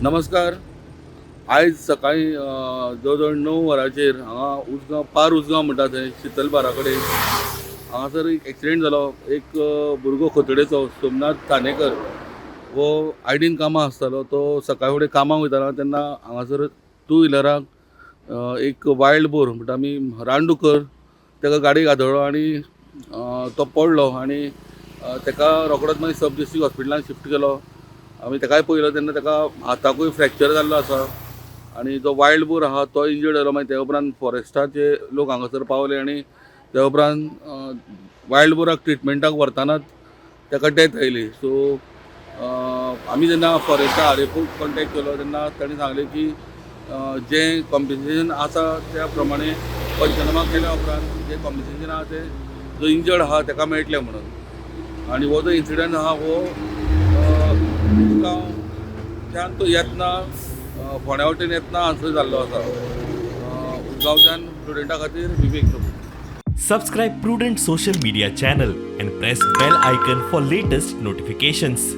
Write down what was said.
नमस्कार. आयज सकाळी जवळ जवळ 9 वरांचेर हांगा उजगांव, पार उजगांव म्हणटा थंय शितलबारा कडेन हांगासर एक एक्सिडेंट जालो. एक भुरगो खोतडेचो सोमनाथ थानेकर हो आयडीन कामां आसतालो. तो सकाळ फुडें कामाक वयतालो तेन्ना हांगासर टू व्हिलराक एक वायल्ड बोर म्हणटा आमी रानडुकर ताका गाडयेक आदळ्ळो आनी तो पडलो आनी ताका रोखडोच मागीर सब डिस्ट्रिक्ट हॉस्पिटलान शिफ्ट केलो. आमी ताकाय पळयलो तेन्ना ताका हाताकूय फ्रॅक्चर जाल्लो आसा आनी जो वायल्ड बोर आहा तो इंजर्ड जालो. मागीर त्या उपरांत फॉरेस्टाचे लोक हांगासर पावले आनी त्या उपरांत वायल्ड बोराक ट्रिटमेंटाक व्हरतानाच ताका डेथ आयली. सो आमी जेन्ना फॉरेस्टा आरएफओक कॉन्टेक्ट केलो तेन्ना ताणें सांगलें की जें कॉम्पेन्सेशन आसा त्या प्रमाणे पंचनामा केल्या उपरांत जें कॉम्पेन्सेशन आहा तें जो इंजर्ड आहा ताका मेळटलें म्हणून. आनी हो जो इन्सिडंट आहा हो उसगांवच्यान तो येतना, फोंड्या वटेन येतना हांगासर जाल्लो आसा. उसगांवच्यान प्रुडंटा खातीर विवेक Prabhu. Subscribe Prudent Social Media channel and press bell icon for latest notifications.